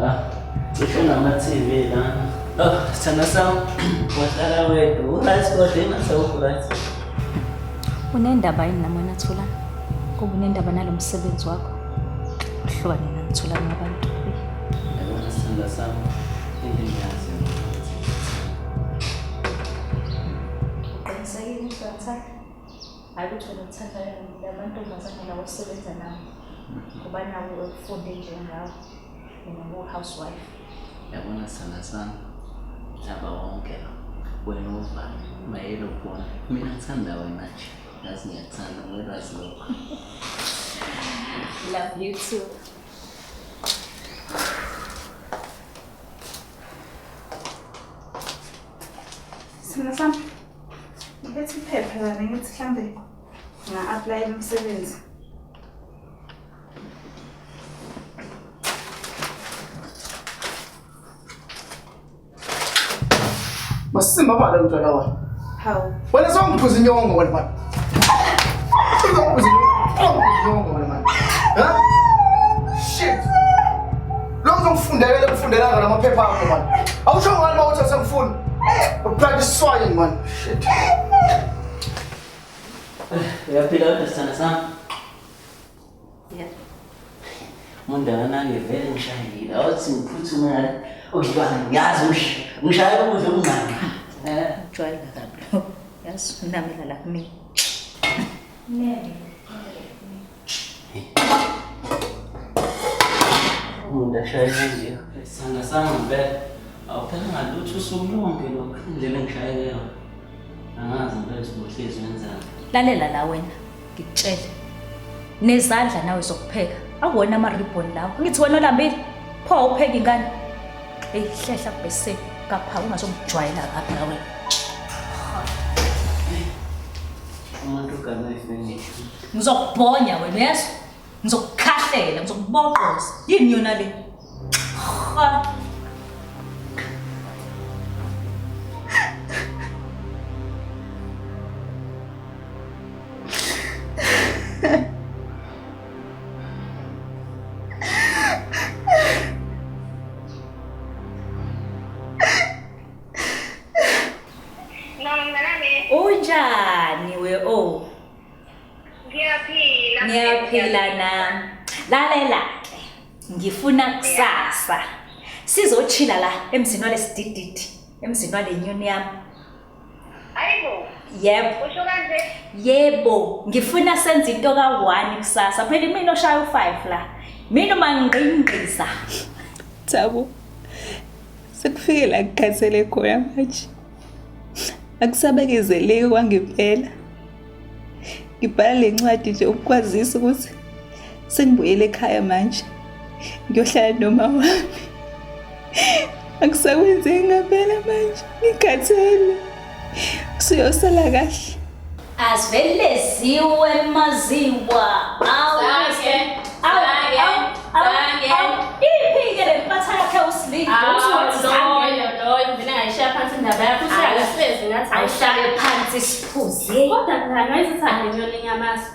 Ah, cishe nama-TV lana. Oh, sithanda sami, wahlala wedwa. U-right kodwa ingase u-right. Unendaba yini nami wena Thulani? Kuba unendaba nalo msebenzi wakho. Uhlukane nami Thulani wabantu. Yabona sithanda sami, into engiyaziyo ukuthi Uqinisekile ukuthi uyathanda? Hhayi ukuthi wena uthanda lamantombazane lawa osebenza nawo. Ngoba nawo ufunde njengawe. Mina ngiwu-housewife. Yabona sithanda sami, mhlaba wonke lo. Wena uvale, mayelo khona. Mina ngithanda wena nje. Yazi ngiyakuthanda, ngiyakwazi lokho. Love you too. Sithanda sami, ngiphethe iphepha lana ngithi mhlambe nga-aplayela umsebenzi. Masimba bala mntwana wami. Hawu. Wena sewangiphuza inyongo wena manje. Sewangiphuza inyongo wena manje. Ha? Shit. Lo ngizongifundela ngifundela ngala maphepha akho manje. Awusho ngani uma uthi asengifuni? Bloody swine man. Shit. Uyaphila kodwa sithanda sami? Yeah. Mundana ngivele ngishayile. Awuthi ngiphuthume ngale. Udliwana ngiyazi ngishayela ukudla okungaka. Eh, ujwayela kabi lo. Yazi unamela la kumina. Nene. Umuntu ashayela nje. Sithanda sami ngempela. Awuphela ngalutho usuku lonke lokhu indlela engishayele yona. Angazi ngempela ukuthi ubuhlezi wenzani. Lalela la wena, ngikutshele. Nezandla nawe zokupheka. Akuwona ama-ribbon lawo. Ngithi wena olambile. Pho awupheki ingane. Eyi hlehla kubhese kapha ungazongijwayela kabi la wena. Umuntu ugane ifinish. Ngizokubhonya wena uyezwa? Ngizokukhahlela, ngizokuboqoza. Yini yona le? Ha. Noma mntanami. Unjani we o? Ngiyaphila. Ngiyaphila nami. Lalela ke. Ngifuna kusasa. Sizochila la emzini walesidididi, emzini wale nyoni yami. Hayibo. Yebo. Usho kanje? Yebo, ngifuna senze into ka-1 kusasa. Phela imina oshaya u-5 la. Mina uma ngingqingqiza. Thabo, sekufike la ngikhathele khona manje. Akusabekezeleki kwangempela. Ngibhala le ncwadi nje ukukwazisa ukuthi sengibuyele ekhaya manje. Ngiyohlala noma wami. Akusakwenzeki ngempela manje. Ngikhathele. Usuyosala kahle. Asivele ziwe maziwa. Awu. Zange, Awu, zange, awu, awu, zange. awu. Iphi-ke le mpatha yakhe uSlindi? Usuwathi zange. Loyo loyo ngivele ngayishiya phansi indaba yakho usiyakahlezi ngathi Awuhlale phansi siphuze. Kodwa mngani wayezithanda inyoni inyamaso.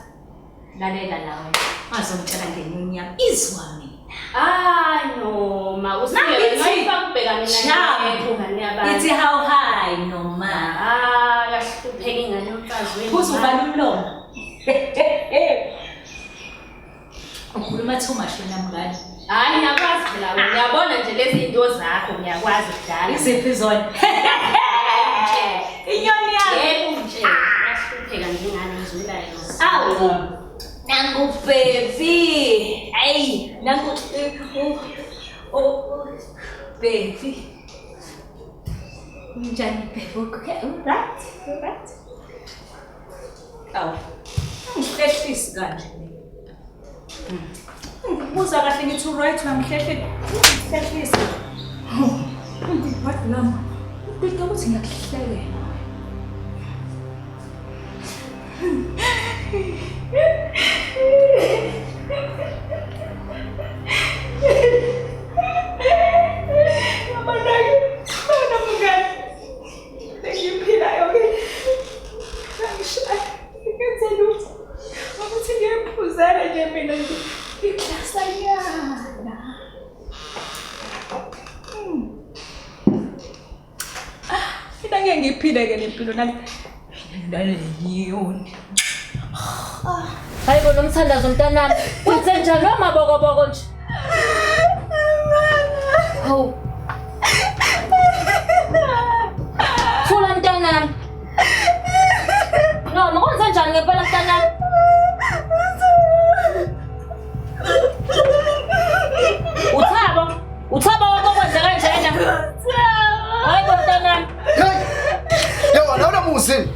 Lalela lawe. Ungazongitshela ngenyoni yami. Izwa mina. Hayi noma Nangithi, usiyofaka ubheka mina Jump. ingane yabantu. Ithi how high noma. Ah, yahlupheka ingane yomfazi wenu. Phuza uvala umlomo. Ukhuluma too much wena mngani. Hayi ngiyakwazi phela wena. Ngiyabona nje lezi zinto zakho ngiyakwazi kudala. Iziphi zona? Inyoni yami. Yebo nje. Yahlupheka nje ingane ngizwelayo. Awu. Nangu baby. Hey, nangu oh baby. Unjani baby? Okay, all right. All right. Awu. Ngihlehlisi kanje. Ngikubuza kahle ngithi right uyangihlehlisa. Ngihlehlisa. Ngibhadla lami. Ngicela ukuthi ngiyakuhlekela. Angeke ngiphile-ke le mpilo nale nale nyoni. Hayi bo nomthandazo mntanami. Wenze njani wamabokoboko nje? Hawu. Thula mntanami. Noma kwenze njani ngempela mntanami? Uthabo, uthabo wakho kwenze kanjena. Hayi bo mntanami. Hey! Yawa lawona muzi.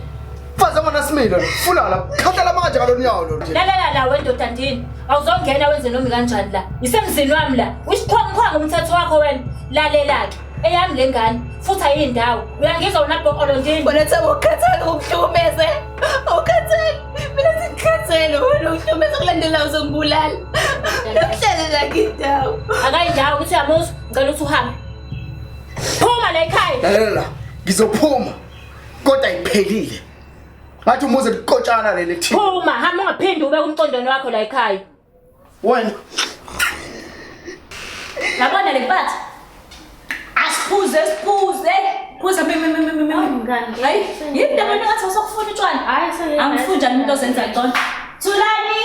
Mfazi amana similo. Funa la. Khathala manje ngalonyawo lo nje. Lalela la wendoda ndini. Awuzongena wenze noma kanjani la. Isemzini wami la. Uyisikhwangikhwangi umthetho wakho wena. Lalela ke. Eyami le ngane futhi ayindawo. Uyangizwa wena bhokolo ndini. Wena Thabo ukhathele ukuhlukumeze. Awukhathele. Mina sengikhathele wena uhlukumeze kulandela uzongibulala. Lokuhlala la kindawo. Akayindawo ukuthi uyamuzwa. Ngicela ukuthi uhambe. Phuma la ekhaya. Lalela la. Ngizophuma. Kodwa ayiphelile. Ngathi umuze likotshana leli thina. Phuma, hamba ungaphindi ube umqondweni wakho la ekhaya. Wena Yabona le mpatha? Asiphuze siphuze. Phuza mi mi mi mi mi. Mngani. Hayi, yini ndaba ngathi usokufuna utshwala? Hayi sengiyena. Angifuni njani umuntu ozenza ngcono. Thulani.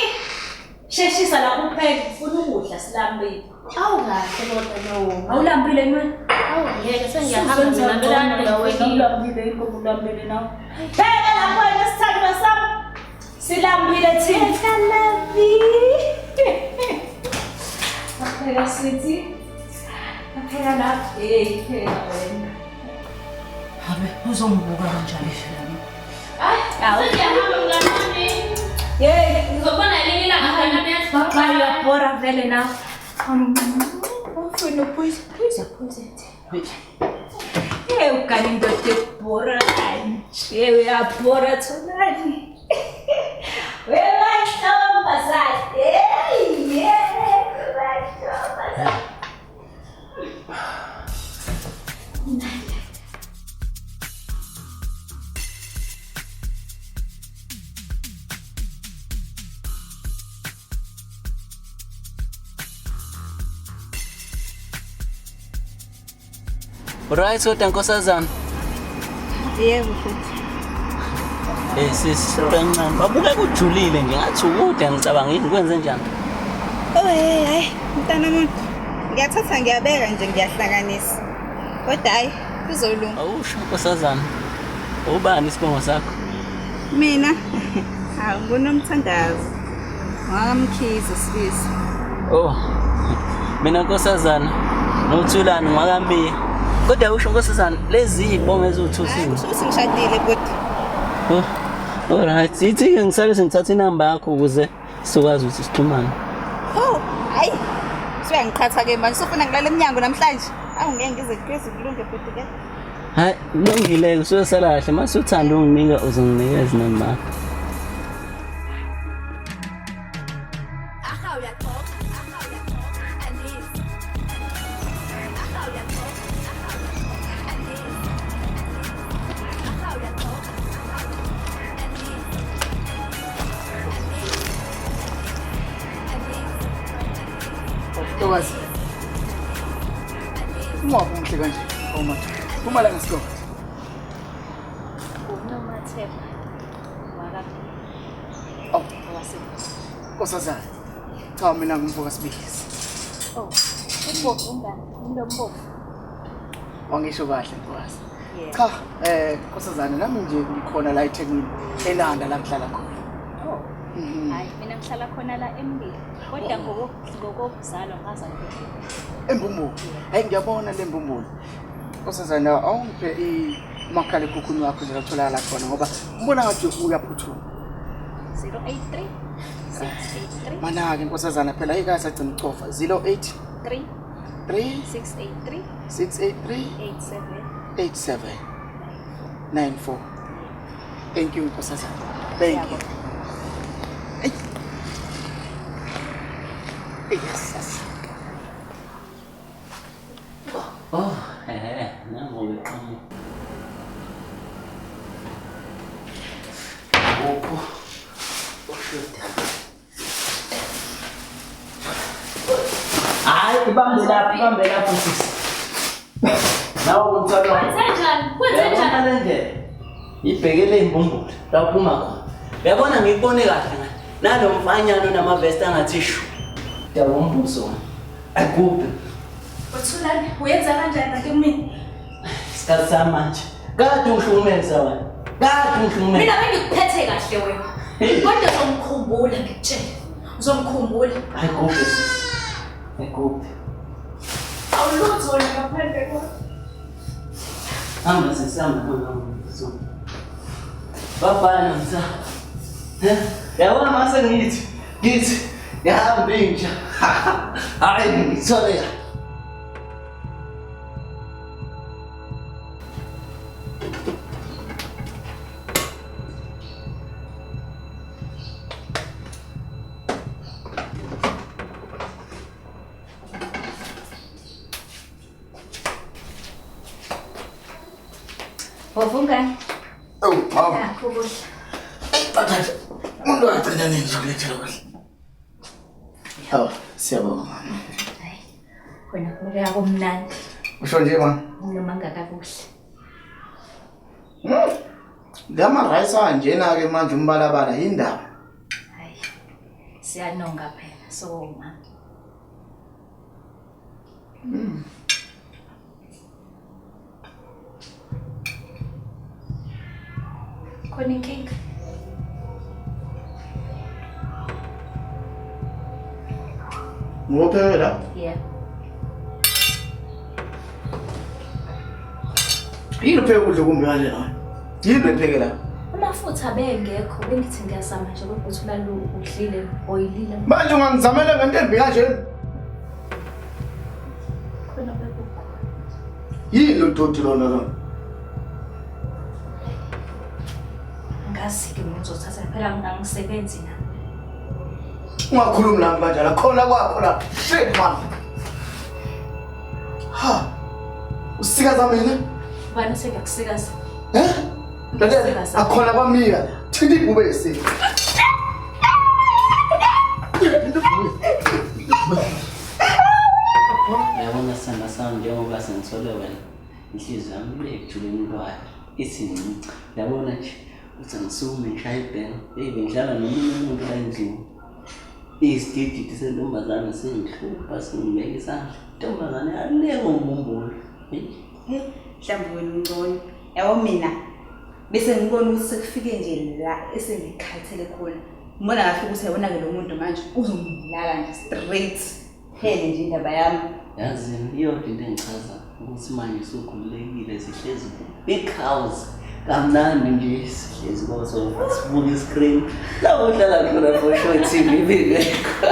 Sheshisa lapho upheke, ufuna ukudla silambile. Awu kahle kodwa no. Awulambile yini wena? Awu ngeke sengiyahamba mina Ngiyahamba mina wena ulambile yini ngoba ulambile nawe. Pheka lapho wena sithandwa sami. Silambile thina. Silambi. Apheka sithi. Apheka lapho. Hey, pheka wena. Habe uzongibuka kanjani nami? Hayi sengiyahamba mngani wami. Yey, Ngizokubona ngelinye ilanga mngani wami. bye uyabhora vele nawe. Ufuna uphuza, phuza phuza. Hey, ugane indoda ebhora kanje, uyabhora Thulani. Wemantombazane, hey, yeah, wemantombazane. Right kodwa nkosazana. Yebo futhi. Eh sisi kancane. Babukeka ujulile nje ngathi ukude ngicabanga yini kwenze njani? Oh hey hayi mntana muntu. Ngiyathatha ngiyabeka nje ngiyahlanganisa. Kodwa hayi kuzolunga. Awusho nkosazana. Ubani isibongo sakho? Mina hawu ngunomthandazo. Wakamkhize sibisi. Oh. Mina nkosazana noThulani ngwakambiya. Kodwa usho nkosazana lezi izibongo eziwuthuthini. Kusho ukuthi ngishadile bhuti. Oh. Alright, ithi ke ngisale sengithatha inamba yakho ukuze sizokwazi ukuthi sixhumane. Oh, hayi. Usuyangiqhatha ke manje usufuna ngilale emnyango namhlanje. Awu ngeke ngize kuze kulunge bhuti ke. Hayi, kulungile usuyosala kahle mase uthanda unginika uzonginikeza inamba yakho. Ntokazi. Ungabe umuhle kanje. Oh madoda. Phuma la ngesikole. Unomathepha wakaMbiya. Awu, Owase. nkosazana. Cha mina ngimvuka sibisi. Oh, umbovu ungani? Umuntu ombovu. Wangisho kahle ntokazi. Yeah. Cha, nkosazana nami nje ngikhona la eThekwini eNanda la ngihlala khona. Oh. Mhm. Hayi, mina ngihlala khona la eMbili. Kodwa ngokokuzalwa ngazalwa Embumbulu. Hayi ngiyabona le mbumbulu. Nkosazana awungiphe umakhalekhukhwini wakho nje latholakala khona ngoba ngibona ngathi uyaphuthuma. 083 683 Mana-ke nkosazana phela ayikaze agcina ucofa 08 3 3 683 683 87 87 94. Thank you nkosazana. Thank you. Hey. Yes, yes. Oh, nango ke qhamuka. Ukho. Ushuda. Hayi, ibambe lapho, ibambe lapho sisi. Nawe umthwalo. Kwenzenjani? Kwenzenjani? Uyabona le ndlela? Ibhekele imbumbulu la uphuma khona. Uyabona ngikubone kahle nga. Nalo mfanyana onamavesti angathi shu. Daba umbuzo wena. Akuphi? Uthulani, uyenza kanjani kanti kumina? Isikhathi samanje. Kade ungihlukumeza wena. Kade ungihlukumeza. Mina bengikuphethe kahle wena. Kodwa uzomkhumbula ngikutshela. Uzomkhumbula. Ayikuphi sisi. Ayikuphi. Awulutho wena ngaphandle kwami. Hamba sisi hamba hamba hamba. Babhala msa. Yabona mase ngithi ngithi yahamba inja. Hayi ngithole. Wovungane. Ewu, mama. Nakho ukudla. Eyi, bathatha. Umuntu wagcina nini zokulethela ukudla? Hawu, siyabonga mama. Hayi. Wena kubukeka kumnandi Usho nje mama. noma ngakakuhle. Lama rice anjena ke manje umbalabala yindaba. Hayi. Siyanonga phela so mama. Khona inkinga? Ngopheke la. Yeah. Yini upheke ukudla kumbi kanje la? Yini upheke la? Amafutha abengekho bengithi ngiyazama nje kodwa uthulani udlile oyilile Manje ungangizamela ngento embi kanje? khona bekukhona. Yini lo doti lona lona? Ngazi-ke mina uzothatha phela angisebenzi nami. Ungakhulumi nami kanjalo. Khona kwakho la. Shit man. Ha. Usikaza mina? Ubani usengakusikaza? Eh? Lalela, akhona kwamika. Thinta ibhubesi. Uyabona sithanda sami njengoba sengithole wena inhliziyo yami ibe ekujuleni kwayo ithi nci. Uyabona nje uthi angisukume ngishaye ibhengu. Eyi bengihlala nomunye umuntu la endlini. Isidididi sentombazane singihlupha singibeka isandla. Intombazane yaleka umbumbulu. Eyi. Mhlawumbe wena ungcono. Yabo mina bese ngibona ukuthi sekufike nje la esengikhathele khona. Ngibona kahle ukuthi yabona-ke lo muntu manje uzongibulala nje straight. Phele nje indaba yami. Yazi iyodwa into engichaza ukuthi manje usukhululekile sihlezi big house kamnandi nje sihlezi kosofa sibuka iscreen la uhlala khona for sure TV ibingekho.